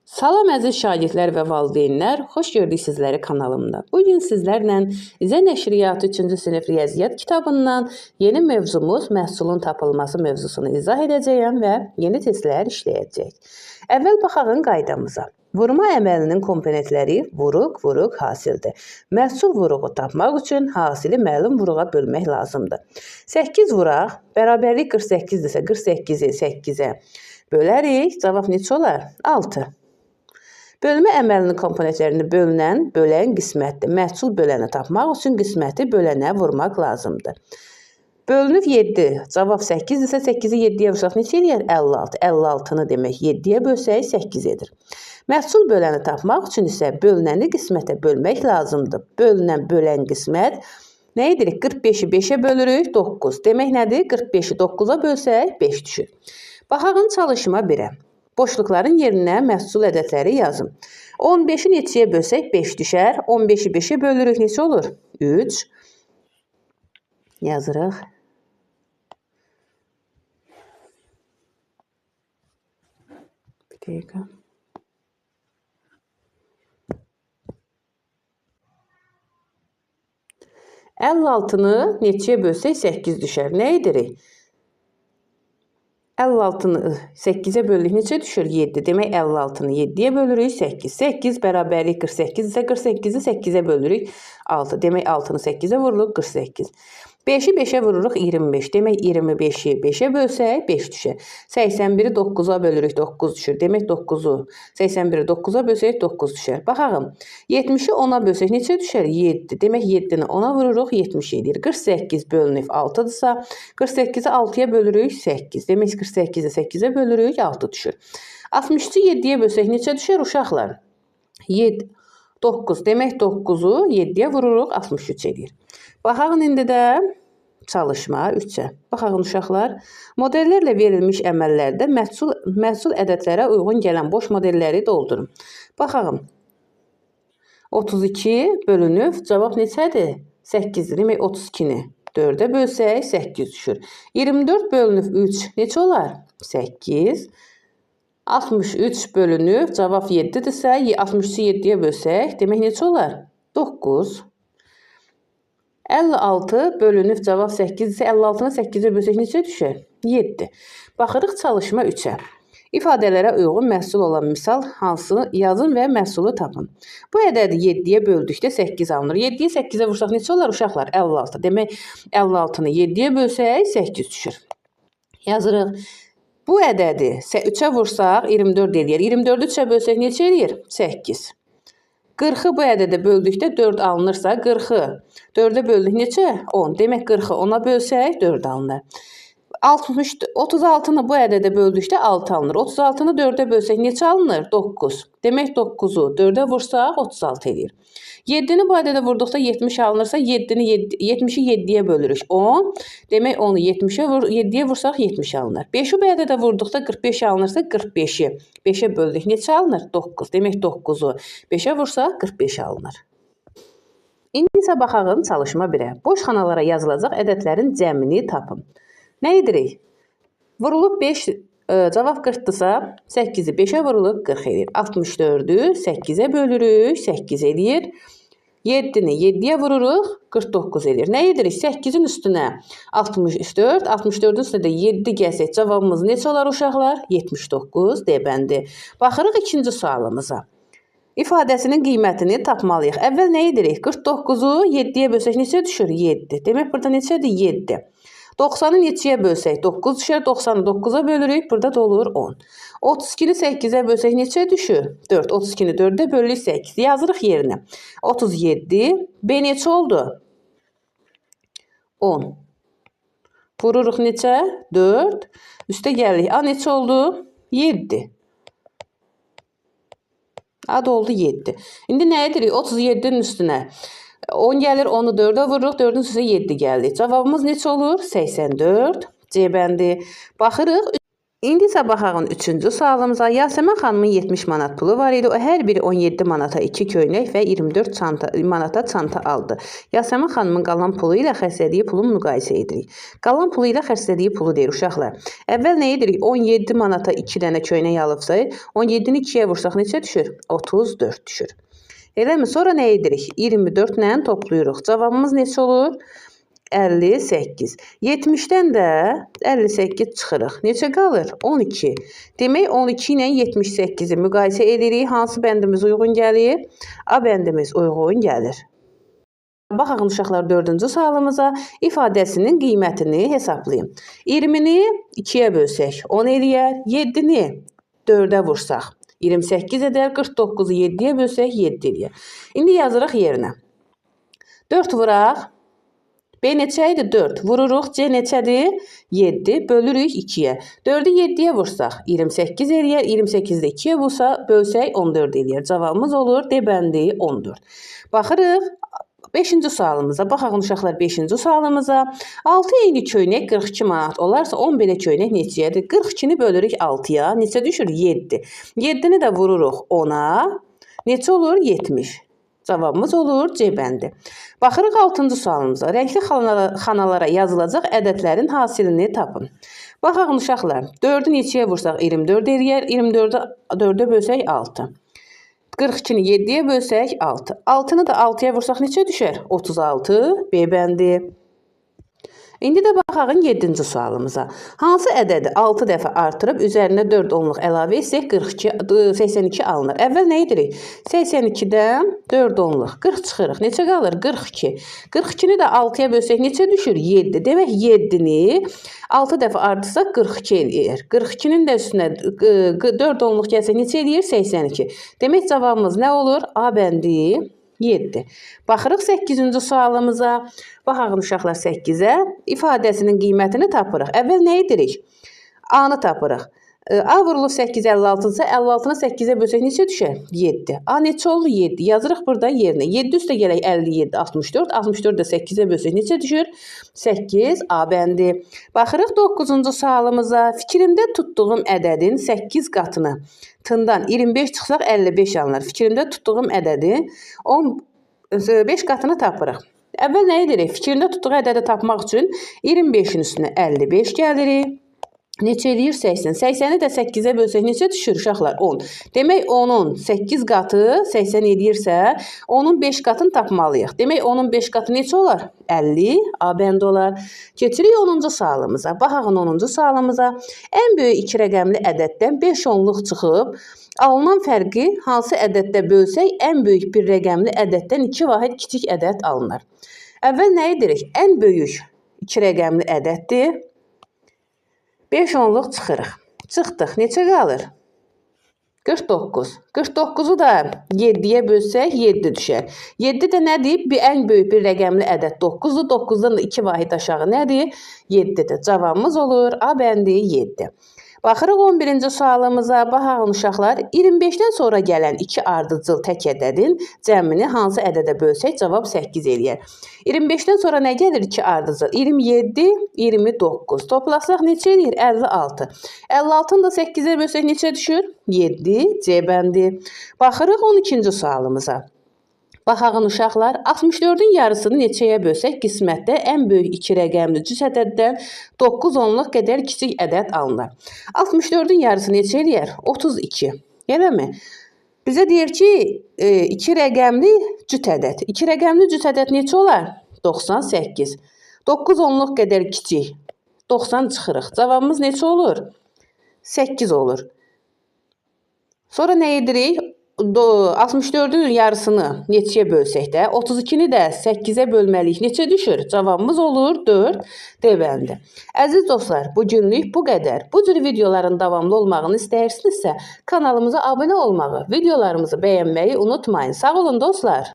Salam əziz şagirdlər və valideynlər, xoş gördük sizləri kanalımda. Bu gün sizlərlə İzə Nəşriyyatı 3-cü sinif riyaziyyat kitabından yeni mövzumuz məhsulun tapılması mövzusunu izah edəcəyəm və yeni testlər işləyəcəyik. Əvvəl baxağın qaydamıza. Vurma əməlinin komponentləri vuruq, vuruq, hasildir. Məhsul vuruğu tapmaq üçün hasili məlum vuruğa bölmək lazımdır. 8 vuraq, bərabərlik 48-dirsə 48-i 8-ə bölərik. Cavab neçə olar? 6. Bölmə əməlinin komponentlərini bölünən, bölən qismətdir. Məhsul böləni tapmaq üçün qisməti bölənə vurmaq lazımdır. Bölünüb 7, cavab 8 isə 8-i 7-yə vursaq neçə eləyər? 56. 56-nı demək 7-yə bölsək 8 edir. Məhsul böləni tapmaq üçün isə bölünəni qismətə bölmək lazımdır. Bölünən, bölən qismət nə edirik? 45-i 5-ə bölürük, 9. Demək nədir? 45-i 9-a bölsək 5 düşür. Baxağın çalışma 1-ə. Boşluqların yerinə məhsul ədədləri yazın. 15-i neçəyə bölsək 5 düşər. 15-i 5-ə bölürük, neçə olur? 3. Yazırıq. Bir dəqiqə. 56-nı neçəyə bölsək 8 düşər. Nə edirik? 56-nı 8-ə bölürük, neçə düşür? 7. Demək 56-nı 7-yə bölürük, 8. 8 bərabərlik 48 isə 48-i 8-ə bölürük, 6. Demək 6-nı 8-ə vururuq, 48. 5-i 5-ə vururuq, 25. Demək 25-i 5-ə bölsək, 5 düşər. 81-i 9-a bölürük, 9 düşür. Demək 9-u 81-i 9-a bölsək, 9 düşər. Baxalım. 70-i 10-a bölsək, neçə düşər? 7. Demək 7-ni 10-a vururuq, 70 edir. 48 bölünüb 6-dırsa, 48-i 6-ya bölürük, 8. Demək 48-i 8-ə bölürük, 6 düşür. 63-ü 7-yə bölsək, neçə düşər uşaqlar? 7. 9. Demək 9-u 7-yə vururuq, 63 edir. Baxağın indi də çalışma 3-ə. Baxağın uşaqlar, modellərlə verilmiş əməllərdə məhsul ədədlərə uyğun gələn boş modelləri doldurun. Baxağın. 32 bölünüb, cavab neçədir? 8-dir. Demək 32-ni 4-ə bölsək 8 düşür. 24 bölünüb 3 neçə olar? 8. 63 bölünüb, cavab 7-dirsə, 63-ü 7-yə bölsək, demək neçə olar? 9. 56 bölünüb, cavab 8 isə 56-nı 8-ə bölsək neçə düşər? 7. Baxırıq çalışma 3-ə. İfadələrə uyğun məhsul olan misal hansını yazın və məhsulu tapın. Bu ədədi 7-yə böldükdə 8 alınır. 7-yi 8-ə vursaq neçə olar uşaqlar? 56. Demək 56-nı 7-yə bölsək 8 düşür. Yazırıq. Bu ədədi 3-ə vursaq 24 eləyir. 24-ü 3-ə bölsək neçə eləyir? 8. 40-ı bu ədədə böldükdə 4 alınırsa, 40-ı 4-ə böldük neçə? 10. Demək 40-ı 10-a bölsək 4 alınır. 36-nı bu ədədə böldükdə 6 alınır. 36-nı 4-ə bölsək neçə alınır? 9. Demək 9-u 4-ə vursaq 36 eləyir. 7-ni bu ədədə vurduqda 70 alınırsa 70-i 7-yə bölürük 10. Demək 10-u 7-yə vursaq 70 alınır. 5-i bu ədədə vurduqda 45 alınırsa 45-i 5-ə böldük neçə alınır? 9. Demək 9-u 5-ə vursaq 45 alınır. İndi isə baxağın çalışma 1-ə. Boş xanalara yazılacaq ədədlərin cəmini tapın. Nə edirik? Vurulub 5, cavab 40-dırsa, 8-i 5-ə vurulub 40 eləyir. 64-ü 8-ə bölürük, 8 eləyir. 7-ni 7-yə vururuq, 49 eləyir. Nə edirik? 8-in üstünə 64, 64-ün üstünə də 7 gəlsək, cavabımız neçə olar uşaqlar? 79 D bəndi. Baxırıq ikinci sualımıza. İfadəsinin qiymətini tapmalıyıq. Əvvəl nə edirik? 49-u 7-yə bölsək neçə düşür? 7. Demək, burada neçədir? 7. 90-ı neçəyə bölsək? 9 düşər. 90-ı 9-a bölürük. Burada da olur 10. 32-ni 8-ə bölsək neçə düşür? 4. 32-ni 4-ə bölürük 8. Yazırıq yerinə. 37. B neçə oldu? 10. Vururuq neçə? 4. Üstə gəlirik. A neçə oldu? 7. A da oldu 7. İndi nə edirik? 37-nin üstünə 10 gəlir, 10-u 4-ə vururuq, 4-ün üstünə 7 gəldi. Cavabımız neçə olur? 84. C bəndi. Baxırıq. İndi isə baxaq 3-cü sualımıza. Yasəmən xanımın 70 manat pulu var idi. O hər biri 17 manata 2 köynək və 24 manata çanta aldı. Yasəmən xanımın qalan pulu ilə xərclədiyi pulu müqayisə edirik. Qalan pulu ilə xərclədiyi pulu deyir uşaqlar. Əvvəl nə edirik? 17 manata 2 dənə köynək alıbsa, 17-ni 2-yə vursaq neçə düşür? 34 düşür. Eləmi? Sonra nə edirik? 24 ilə toplayırıq. Cavabımız neçə olur? 58. 70-dən də 58 çıxırıq. Neçə qalır? 12. Demək 12 ilə 78-i müqayisə edirik. Hansı bəndimiz uyğun gəlir? A bəndimiz uyğun gəlir. Baxaq uşaqlar 4-cü sualımıza. İfadəsinin qiymətini hesablayın. 20-ni 2-yə bölsək 10 eləyər. 7-ni 4-ə vursaq 28 edər. 49-u 7-yə bölsək 7 eləyər. İndi yazırıq yerinə. 4 vuraq. B neçə idi? 4. Vururuq. C neçədir? 7. Bölürük 2-yə. 4-ü 7-yə vursaq 28 eləyər. 28-i də 2-yə bölsək 14 eləyər. Cavabımız olur D bəndi 14. Baxırıq 5-ci sualımıza. Baxaq uşaqlar 5-ci sualımıza. 6 eyni köynək 42 manat olarsa 10 belə köynək neçəyədir? 42-ni bölürük 6-ya. Neçə düşür? 7. 7-ni də vururuq 10-a. Neçə olur? 70. Cavabımız olur C bəndi. Baxırıq 6-cı sualımıza. Rəngli xanalara yazılacaq ədədlərin hasilini tapın. Baxaq uşaqlar. 4-ü neçəyə vursaq 24 eləyər. 24-ü 4-ə bölsək 6. 42-ni 7-yə bölsək 6. 6-nı da 6-ya vursaq neçə düşər? 36. B bəndi. İndi də baxaq 7-ci sualımıza. Hansı ədədi 6 dəfə artırıb üzərinə 4 onluq əlavə etsək 82 alınır. Əvvəl nə edirik? 82-dən 4 onluq 40 çıxırıq. Neçə qalır? 42. 42-ni də 6-ya bölsək neçə düşür? 7. Demək 7-ni 6 dəfə artırsaq 42 eləyir. 42-nin də üstünə 4 onluq gəlsək neçə eləyir? 82. Demək cavabımız nə olur? A bəndi 7. Baxırıq 8-ci sualımıza. Baxaq uşaqlar 8-ə. İfadəsinin qiymətini tapırıq. Əvvəl nə edirik? A-nı tapırıq. A vurulub 8, 56-sa 56-nı 8-ə bölsək neçə düşər? 7. A neçə oldu? 7. Yazırıq burada yerinə. 7 üstə gələk 57, 64. 64 də 8-ə bölsək neçə düşür? 8. A bəndi. Baxırıq 9-cu sualımıza. Fikrimdə tutduğum ədədin 8 qatını tından 25 çıxsaq 55 alınır. Fikrimdə tutduğum ədədi 5 qatını tapırıq. Əvvəl nə edirik? Fikrində tutduğu ədədi tapmaq üçün 25-in üstünə 55 gəlirik. Neçə eləyir? 80. 80-i də 8-ə bölsək neçə düşür uşaqlar? 10. Demək 10-un 8 qatı 80 eləyirsə, 10-un 5 qatını tapmalıyıq. Demək 10-un 5 qatı neçə olar? 50. A bəndi olar. Keçirik 10-cu sualımıza. Baxaq 10-cu sualımıza. Ən böyük 2 rəqəmli ədəddən 5 onluq çıxıb, alınan fərqi hansı ədəddə bölsək, ən böyük bir rəqəmli ədəddən 2 vahid kiçik ədəd alınır. Əvvəl nə edirik? Ən böyük 2 rəqəmli ədəddir. 5 onluq çıxırıq. Çıxdıq. Neçə qalır? 49. 49-u da 7-yə bölsək 7 düşər. 7 də nədir? Ən böyük bir rəqəmli ədəd 9-dur. 9-dan da 2 vahid aşağı nədir? 7-dir. Cavabımız olur A bəndi 7. Baxırıq 11-ci sualımıza. Baxaq uşaqlar. 25-dən sonra gələn 2 ardıcıl tək ədədin cəmini hansı ədədə bölsək cavab 8 eləyər. 25-dən sonra nə gəlir 2 ardıcıl? 27, 29. Toplasaq neçə eləyir? 56. 56-nı da 8-ə bölsək neçə düşür? 7. C bəndi. Baxırıq 12-ci sualımıza. Baxağın uşaqlar, 64-ün yarısını neçəyə bölsək qismətdə ən böyük 2 rəqəmli cüt ədəddən 9 onluq qədər kiçik ədəd alınır. 64-ün yarısı neçə eləyər? 32. Eləmi? Bizə deyir ki, 2 rəqəmli cüt ədəd. 2 rəqəmli cüt ədəd neçə olar? 98. 9 onluq qədər kiçik. 90 çıxırıq. Cavabımız neçə olur? 8 olur. Sonra nə edirik? 64-ün yarısını neçəyə bölsək də, 32-ni də 8-ə bölməliyik. Neçə düşür? Cavabımız olur 4 D bəndi. Əziz dostlar, bugünlük bu qədər. Bu cür videoların davamlı olmağını istəyirsinizsə, kanalımıza abunə olmağı, videolarımızı bəyənməyi unutmayın. Sağ olun dostlar.